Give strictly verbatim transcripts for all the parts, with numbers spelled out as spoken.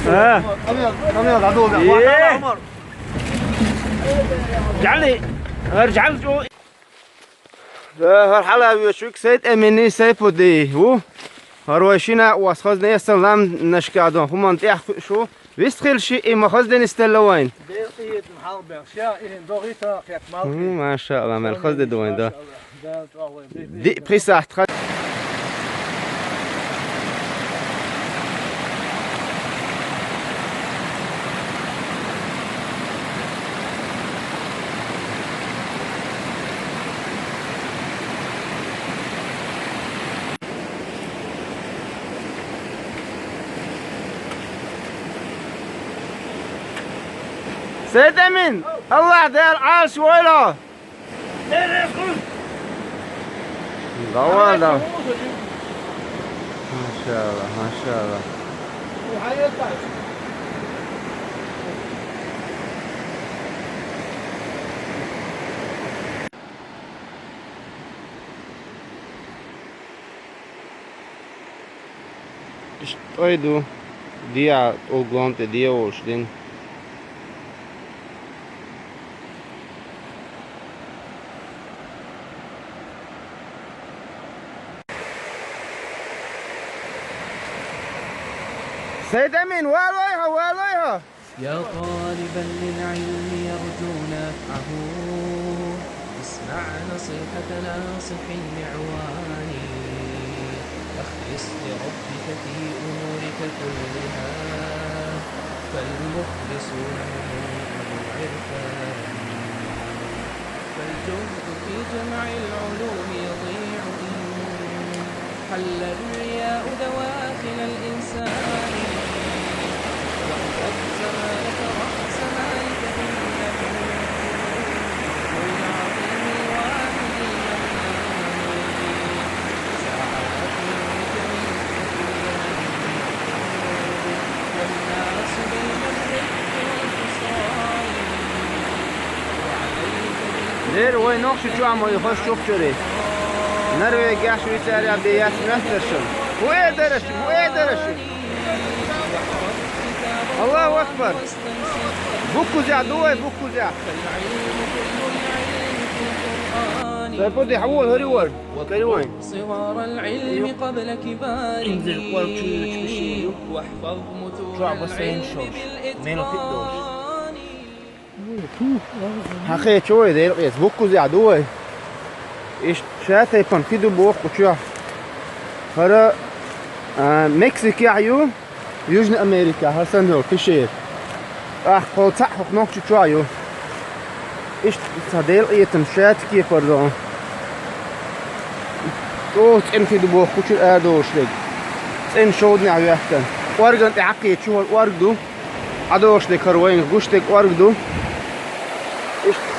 А. Камера, камера, надо. Э. Жали, ар жал жо. Да, гьар хӀалавиючук Сайд Эмини Сайпуди ву. Гьар вай шина вас хазне салам нашкадон хуман тӀехь шу. Вист хил ши и ма хаздени стелла вайн. Дер иет хал бер. Ша и догита хет мал. М, машалла, мел хазде дуайн да. Машалла. Да, то вы. Ди присахт ха. Сайд Эмин, Аллагь дер алш войла. Давай, давай. Машалла, машалла. Иштта ду, диа тӀулгонте диа волуш дин. Сайд Эмин, валойха, валойха! يا طالبا للعلم يرجو نفعه، اسمع نصيحة ناصح معوان، أخلص لربك في أمورك كلها، فالمخلصون هم أهل العرفان. فالجهد في جمع العلوم يضيع إن حل الرياء دواخل الإنسان. واحفظ زمانك رأس مالك إنه ذو العظيم الواحد المنان. ساعات عمرك من كل من يقول والناس بين الرفق والخصال. Лер вай нохчи чуама и хош чухчури. Норвегия, Швейцария бе яс мехташун. Ву э дараш, ву э дараш. Аллаху акбар. Буккузя, дувай, буккузя. Сайпуди хаву харивар. Каривай. Инзир къвар чуйручу биши. Чуа бассейн шош. Мел хиддош. Хьан хечо вай, дера къец, буккузехь ду вай. Иштта ша тайпана хи ду боху кху чохь. ХӀара, а, Мексикехь ю, Южный Америка, хӀара санна йолу пещера. ТӀаккха кхол цхьаъ хӀокху нохчи чохь ю. Иштта цхьа Делан къетам ша тӀе кепара дон. ЧӀогӀа цӀена хи ду боху кху чуьра арадолуш дерг. ЦӀена шовданехь ваьккхина. ОргӀан тӀе хьакхечу хӀара орг ду. ӀадогӀуш дерг хӀара вайна гуш дерг орг ду. Иштта.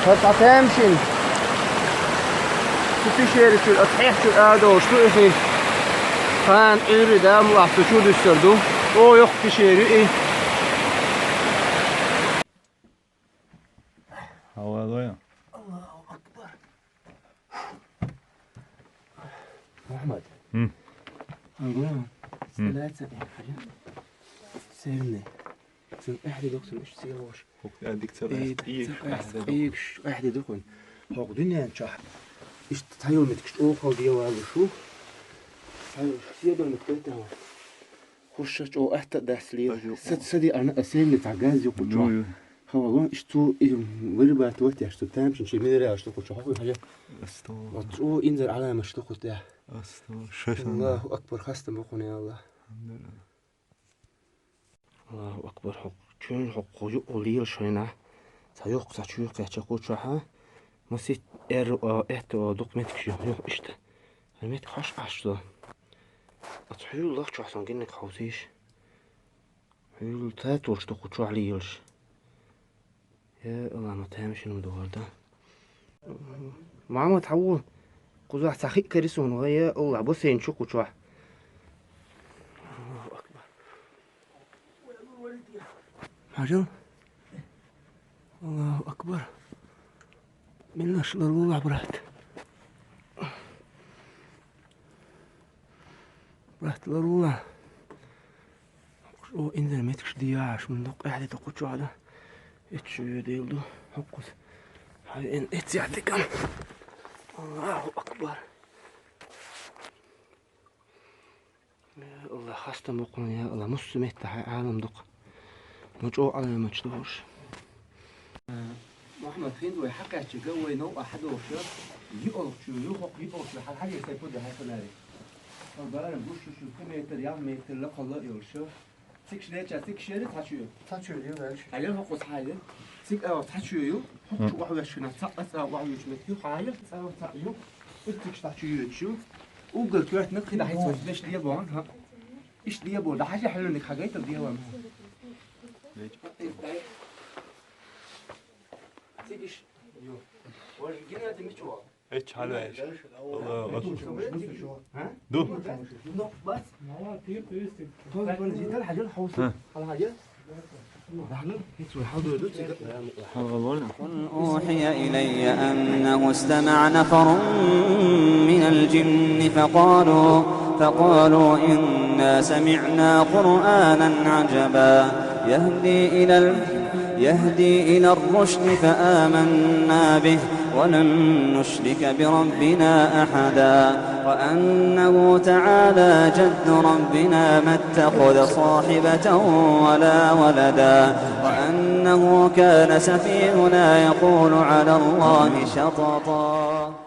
Ша цхьа тамашийна. Цу пещера чуьра, оцу хьех чуьра арадолуш ду и хи. Кхана Ӏуьйрре Дала мукъ лахь цу чу дуьссур ду. ЧӀогӀа йоккха пещера ю и. Хьан валой? Аллаху акбар. Мухьаммад. М. Алло. М. Стреляется, э, хьажа. Северный. Цун эхь де доху, цун иштта сийлош. ХӀокху аьддиг ца Э, лаьцна, да, ийгаш, цун эхь, къаьхьа де доху. Ийгаш, къаьхьа де доху. ХӀокху дуьнен чохь иштта цхьайолу меттигаш чӀогӀа хала де валлуш ву. Цхьайолу сийлош меттиг тетта ву. Хушша чӀогӀа атта а дац лела. Aju. Са, са диъарна а севни цхьа газ юкъу чохь. Ю, ю. Хавалон, иштта цу, и, вырабатывать еш, цу тамашийна ши минералаш доху чохь, хӀокху хьажа. Астагъфируллах. Вот цу инзар Ӏаламаш доху тӀехь. Астагъфируллах. Шайхан. Аллаху акбар, хастам бохуна, я Аллах. Алхьамдулиллах. Аллаху акбар, хӀокху чуьнан хӀокху юкъа лела шайна. Цхьа йоккха, цхьа чу кхеча кху чохьа. Масит эр, а, эт, а, дукха меттигаш ю, ю, иштта. Хьан меттиг хьаш Ӏаш до. Ацу хьуьлла лахчохь сан гинниг хьовсийша. Хьуьлла татолуш ду кху чохь лелаш. Я Алла, ма тамашийна ма ду хӀара да. Махьмад, хьан ву? Кхузахь цхьа хиъ кари суна, вай, я Алла, бассейн чу кху чохь. Аллаху акбар. Хьажал. Аллаху акбар. Миллаш лалулахь, брат. Брат, лалла. О, инзер меткаш дияш, мун докъ эхли токъу чуада. Эт шу ю дел ду. Хоккус. Хай эн эт сятикам. Аллаху акбар. Я Аллах, хаста мукъун, я Аллах, муссу метта хай алам докъ. Мучо алам муч дорш. Мухаммад, хин вай хьакъача га вай нов а хьадоша. Ю олчу, ю хокъ ю олчу, хал хьаге сай пуда хай санари. Хал баран гуш шу шу метр, я метр ла калла йолша. Цик шлеча, цик шери цачу. Цачу ю дальше. Али хокъус хай. Цик ава цачу ю. Хокъу вахвешна, ца аса вахвеш мет ю хай. Ца ца ю. Цик цачу ю чу. Угар квет на кида хай цвет деш дия бон, ха. Иш дия бон, да хай хай ник хагай то дия бон. Цик иш. Ю. Вож гина димичуа. Эч хьалваьш. Аллаху акбар. Ду. Хьалгъа валла. قل أوحي إلي أنه استمع نفر من الجن فقالوا، فقالوا إنا سمعنا قرآنا عجبا يهدي إلى ال-، يهدي إلى الرشد فآمنا به ولن نشرك بربنا أحدا وأنه تعالى جد ربنا ما اتخذ صاحبة ولا ولدا وأنه كان سفيهنا يقول على الله شططا.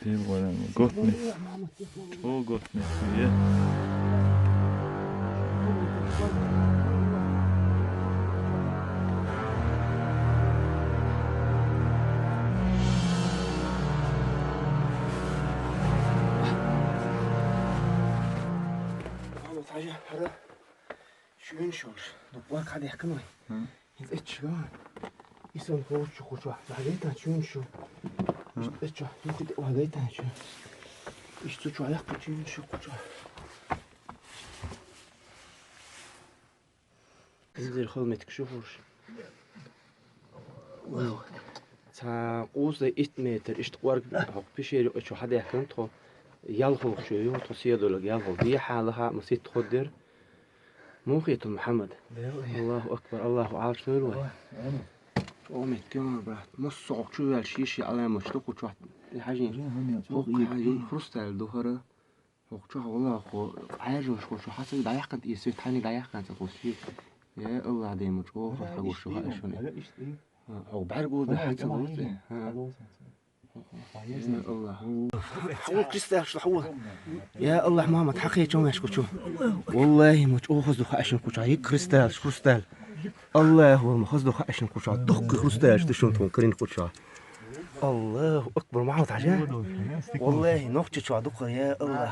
Дел валан готни. О, готни. Е. Мама, тажа, хара. Шуьн шуш. Ну, вар кадех каной. Хм. Хин эчга. Исон хоуч куча. Лагайта чун шу. Эча. Юхи лагайта чун. Иш цу чуа як чун шу куча. Инзер хол метк шу хош. Ца къуз да ит метр ишт къварг хок пишери очу хадяхкан тхо. Ял хол чу ю тхо седолаг ял хол. Ди хала ха масит тхо дер. Мухиту Мухаммад. Аллаху акбар, Аллаху алчнур вай. О, мет кёмар, брат. Мос соғук чу вял шиши аламо чту кучу. Хажин. Хок хажин хрусталь духара. Хок чу хала хо. Айжош хо чу хасыг даяхкан и свет хани даяхкан ца хос ши. Я Аллах дайму чу хо хагушу ха шуни. Хок бар гу да хацу гу. Аллах. Хавул кристаль, что хавул. Я Аллах, мама, тхакъи чом яш кучу. Валлахи, ма чо хоз духа ашин куча. Ик кристаль, хрусталь. Аллах, ма хоз духа ашин куча. Дух хрусталь, что шун тон крин куча. Аллаху акбар, мама, тажа. Валлахи, нохчи чуа духа, я Аллах.